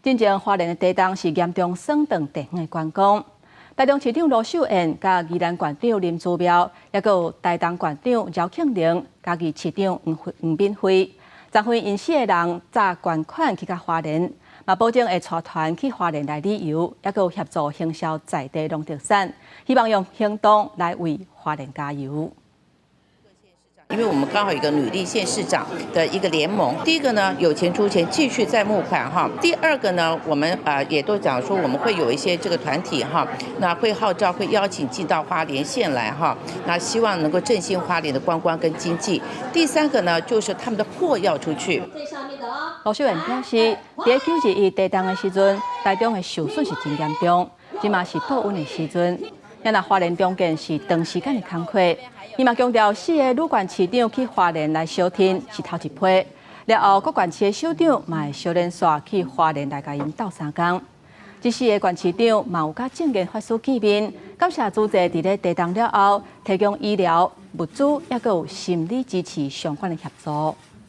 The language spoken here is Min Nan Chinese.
進前花蓮的地動是嚴重損斷地方的觀光。台中市長盧秀燕、佮宜蘭縣長林姿妙，抑閣有台東縣長饒慶鈴、嘉義市長黃黃敏惠，昨昏𪜶四个人早捐款去共花蓮，嘛保證會帶團去花蓮來旅遊，抑閣有協助行銷在地農特產，希望用行動來為花蓮加油。因為我們剛好有一個女力縣市長的一個聯盟。第一個呢，有錢出錢，繼續再募款哈。第二個呢，我們啊也都講說我們會有一些這個團體哈，那會號召會邀請進到花蓮縣來哈，那希望能夠振興花蓮的觀光跟經濟。第三個呢，就是他們的貨要出去。盧秀燕表示，佇9·21地動的時陣，台中的受損是真嚴重，這馬是報恩的時陣。若花蓮重建是長時間的工課，伊嘛強調，四个女縣市長去花蓮來相挺是頭一批，了後各縣市的首長嘛會相連紲去花蓮來共𪜶鬥相共。這四个縣市長嘛有佮證言法師見面，感謝慈濟佇咧地動了後提供醫療、物資，抑閣有心理支持相關的協助。